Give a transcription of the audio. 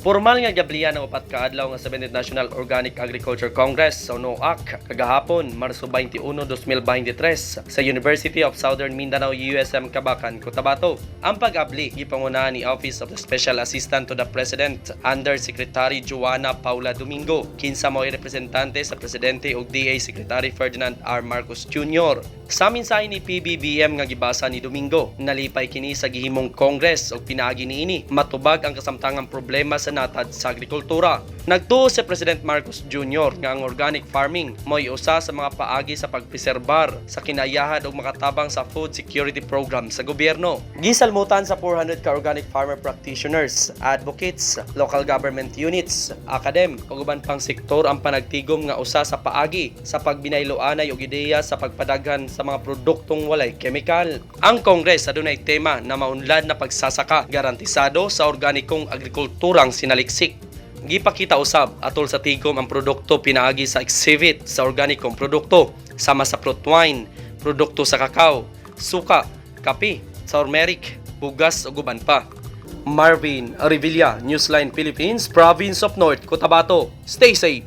Formal nga giablihan ang 4 ka adlaw nga 7th National Organic Agriculture Congress o NOAC kagahapon, Marso 21, 2023, sa University of Southern Mindanao, USM, Kabacan, Cotabato. Ang pag-abli gipangunahan ni Office of the Special Assistant to the President Undersecretary Joanna Paula Domingo, kinsa mao'y representante sa presidente ug DA Secretary Ferdinand R. Marcos Jr. Sa mensahe ni PBBM nga gibasa ni Domingo, nalipay kini sa gihimong Congress ug pinaagi niini matubag ang kasamtangang problema sa natad sa agrikultura. Nagtuo si President Marcos Jr. nga ang organic farming mo'y usa sa mga paagi sa pagpreserbar sa kinaiyahan ug makatabang sa food security program sa gobyerno. Gisalmutan sa 400 ka organic farmer practitioners, advocates, local government units, academ ug uban pang sektor ang panagtigom nga usa sa paagi sa pagbinayloanay og ideya sa pagpadaghan sa mga produktong walay kemikal. Ang Congress adunay tema na "Maunlad na pagsasaka garantisado sa organikong agrikulturang sinaliksik." Gipakita usab atol sa tigom ang produkto pinaagi sa exhibit sa organikong produkto sama sa fruit wine, produkto sa kakao, suka, kape, turmeric, bugas ug uban pa. Marvin Revilla, Newsline Philippines, Province of North Cotabato. Stay safe.